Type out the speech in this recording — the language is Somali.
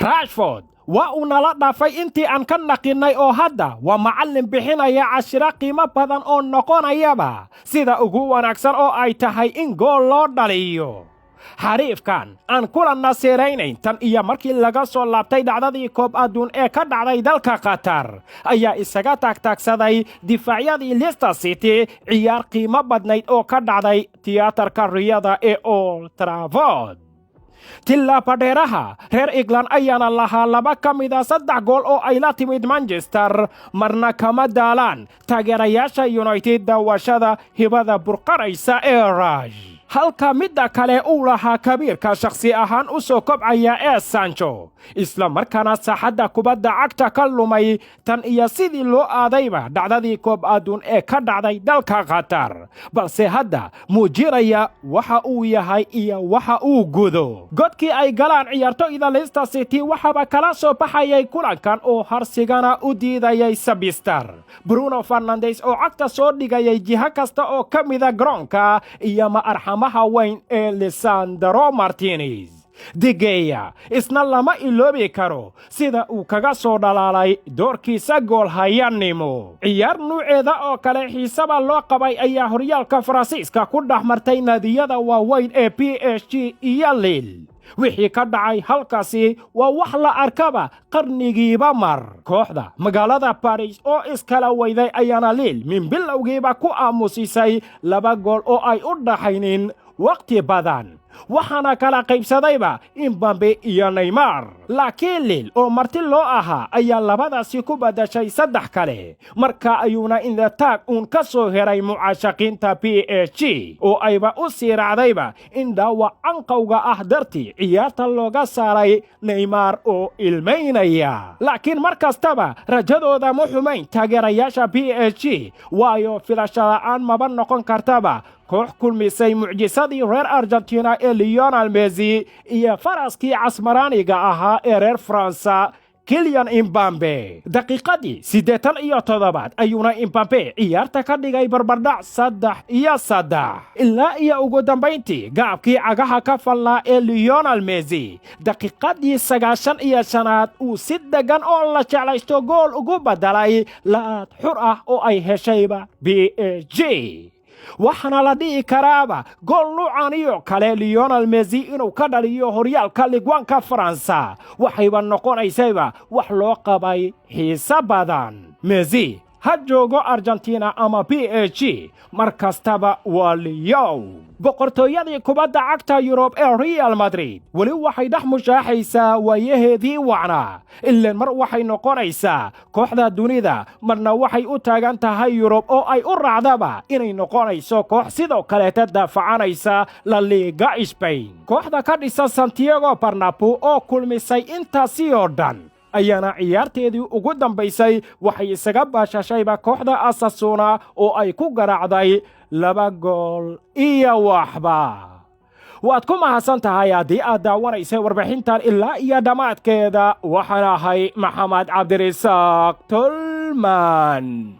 Rashford waa uu nala dhaafay intii aan ka naqinnay, oo hadda waa macallin bixinaya cashiro qiimo badan oo noqonayaba sida ugu wanaagsan oo ay tahay in gool loo dhaliyo. Xariifkan aan kula nasiiraynayn tan iyo markii laga soo laabtay dhacdadii koob adduun ee ka dhacday dalka Qatar ayaa isaga taagtaagsaday difaacyadii Leicester City ciyaar qiimo badnayd oo ka dhacday tiyaatarka riyada ee Old Trafford. Tillaabadheeraha reer England ayaana lahaa laba ka mida saddex gool oo ay la timid Manchester. Marna kama daalaan taageerayaasha United daawashada hibada burqanaysa ee Rash, halka midda kale uu lahaa kabiirka shakhsi ahaan u soo kobcaya ee Sancho, isla markaana saaxadda kubadda cagta ka lumay tan iyo sidii loo aadayba dhacdadii koob adduun ee ka dhacday dalka Qatar, balse hadda muujinaya waxa uu yahay iyo waxa uu gudo. Godkii ay galaan ciyaartoyda Leicester City waxaaba kala soo baxayay kulankan oo harsigana u diidayay Sabitzer, Bruno Fernandes oo cagta soo dhigayay jiho kasta oo ka mida garoonka, iyo ma arxamaha weyn ee Lisandro Martinez. De Gea isna lama iloobi karo sida uu kaga soo dhalaalay doorkiisa goolhayanimo. Ciyaar nuuceeda oo kale xiisaba loo qabay ayaa horyaalka Faransiiska ku dhex martay naadiyada waaweyn ee PSG iyo Lille. Wixii ka dhacay halkaasi waa wax la arkaba qarnigiiba mar. Kooxda magaalada Baris oo iskala weyday ayaana Lille min bilowgiiba ku aamusisay laba gool oo ay u dhaxaynin wakhti badan, waxaana kala qaybsadayba Mbappe iyo Neymar. Laakiin Lille oo marti loo ahaa ayaa labadaasi ku baddashay saddex kale. Marka ayuuna indataag uun ka soo heray mucaashaqiinta PSG oo ayba u sii raacdayba in dhaawac canqowga ah dartii ciyaarta looga saaray Neymar oo ilmaynaya. Laakiin mar kastaba rajadooda ma xumayn taageerayaasha PSG, waayo filasha la'aan maba noqon kartaba koox kulmisay mucjisadii reer Argentina ee Lionel Messi iyo faraskii casmaraaniga ahaa ee reer Faransa, Kylian Mbappe. Daqiiqadii 87aad ayuuna Mbappe ciyaarta ka dhigay barbardhac 3-3, ilaa iyo ugu dambayntii gaabkii cagaha ka fallaa ee Lionel Messi daqiiqadii 95aad uu si deggan oo la jeclaysto gool ugu badalay laad xur ah oo ay heshayba PSG. Waxaana la dhihi karaaba gool nuucan iyo kale Lionel Messi inuu ka dhaliyo horyaalka Ligue 1-ka Faransa waxayba noqonaysayba wax loo qabay xiise badan. Messi ha joogo Argentina ama PSG, mar kastaba waa Leo. Boqortooyadii kubadda cagta Yurub ee Real Madrid weli waxay dhex mushaaxaysaa waayaheedii wacnaa, ilaan mar waxay noqonaysaa kooxda dunida, marna waxay u taagan tahay Yurub oo ay u raacdaba inay noqonayso koox sidoo kaleeta daafacanaysa La Liga Spain. Kooxda ka dhisan Santiago Bernabeu oo kulmisay intaasi oo dhan ayaana ciyaarteedii ugu dambaysay waxay isaga baashashayba kooxda Osasuna oo ay ku garaacday 2-0. Waad ku mahadsan tahay haddii aad daawanaysay warbixintan ilaa iyo dhammaadkeeda. Waxaan ahay Maxamed Cabdirisaaq Tolman.